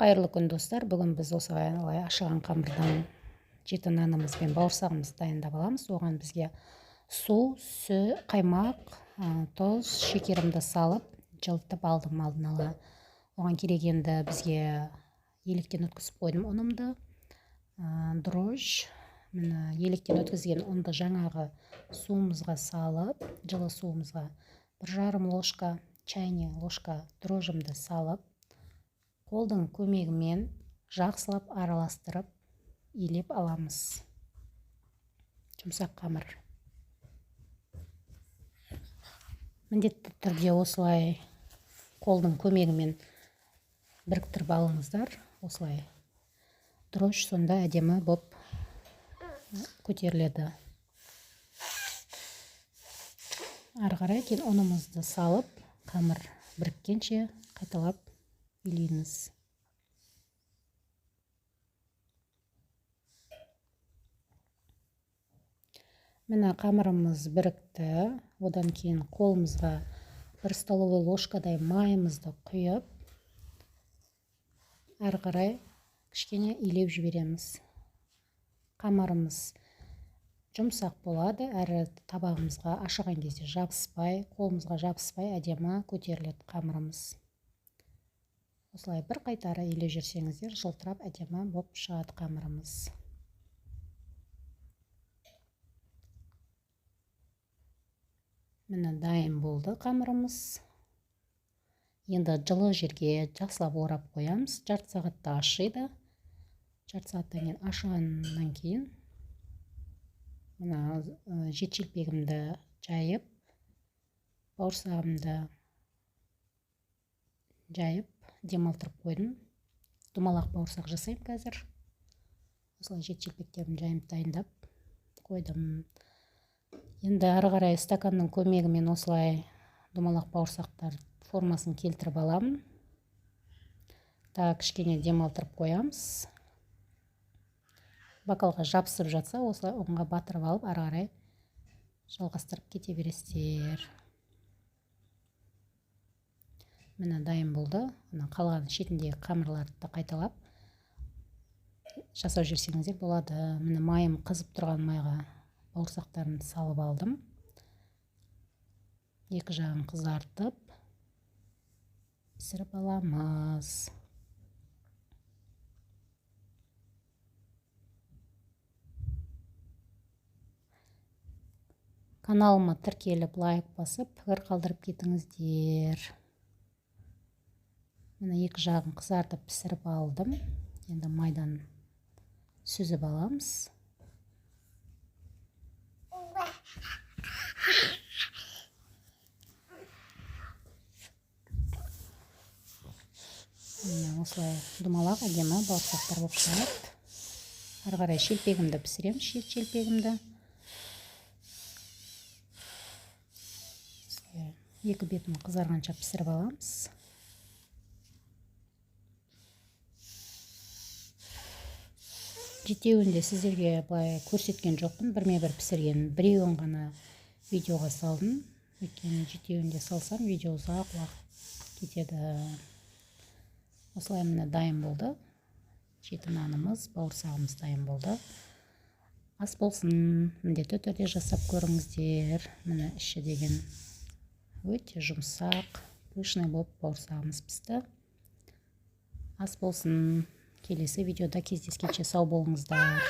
Қайырлы күн, достар! Бүгін біз осылай ашыған қамырдан жеті нанымыз бен бауырсағымызды дайындап аламыз. Оған бізге су, сүт, қаймақ, тұз, шекерімді салып жылытып алдым алдын ала. Оған керек енді бізге електен өткізіп қойдым ұнымды, дрожж. Міне, електен өткізген ұнды жаңағы суымызға салып, жылы суымызға 1,5 ложка, чайный ложка дрожжымды салып, қолдың көмегімен жақсылап араластырып, илеп аламыз. Жұмсақ қамыр. Міндетті түрде осылай қолдың көмегімен біріктіріп алыңыздар. Осылай дрожж сонда әдемі боп көтеріледі. Ары қарай кейін ұнымызды салып, қамыр біріккенше қайталап илейміз. Міне, қамырымыз бірікті. Одан кейін қолымызға 1 столовый ложкадай майымызды құйып, ары қарай кішкене илеп жібереміз. Қамырымыз жұмсақ болады, әрі табағымызға ашыған кезде жабыспай, қолымызға жабыспай әдемі көтеріледі қамырымыз. Осылай бір қайтара илеп жіберсеңіздер, жылтырап әдемі болып шығады қамырымыз. Міне, дайын болды қамырымыз. Енді жылы жерге жақсылап орап қоямыз. Жарты сағатта ашиды. Жарты сағаттан кейін ашығаннан кейін мына жет шелпегімді жайып, бауырсағымды жайып, демалтырып қойдым. Домалақ бауырсақ жасаймын қазір. Осылай жет шелпектерімді жайып дайындап қойдым. Енді ары қарай стаканның көмегімен осылай домалақ бауырсақтар формасын келтіріп аламын. Тағы кішкене демалтырып қоямыз. Бокалға жабысып жатса, осылай ұнға батырып алып, ары қарай жалғастырып кете бересіздер. Міне, дайын болды. Мына қалған шетіндегі қамырларды да қайталап жасап жіберсеңіздер болады. Міне, майым қызып тұрған майға бауырсақтарымды салып алдым. Екі жағын қызартып пісіріп аламыз. Каналыма тіркеліп, лайк басып, пікір қалдырып кетіңіздер. Міне, екі жағын қызартып пісіріп алдым. Енді майдан сүзіп аламыз. Міне, осылай домалақ әдемі бауырсақтар болып шығады. Ары қарай шелпегімді пісіремін, шет шелпегімді. Екі бетін қызарғанша пісіріп аламыз. Жетеуін де сіздерге былай көрсеткен жоқпын, бірме-бір пісірген, біреуін ғана видеоға салдым. Өйткені жетеуін де салсам, видео ұзақ уақыт кетеді. Осылай міне дайын болды. Жеті нанымыз, бауырсағымыз дайын болды. Ас болсын, міндетті түрде жасап көріңіздер. Міне, іші деген өте жұмсақ, пышный болып бауырсағымыз пісті. Ас болсын. Келесі видеода кездескенше сау болыңыздар.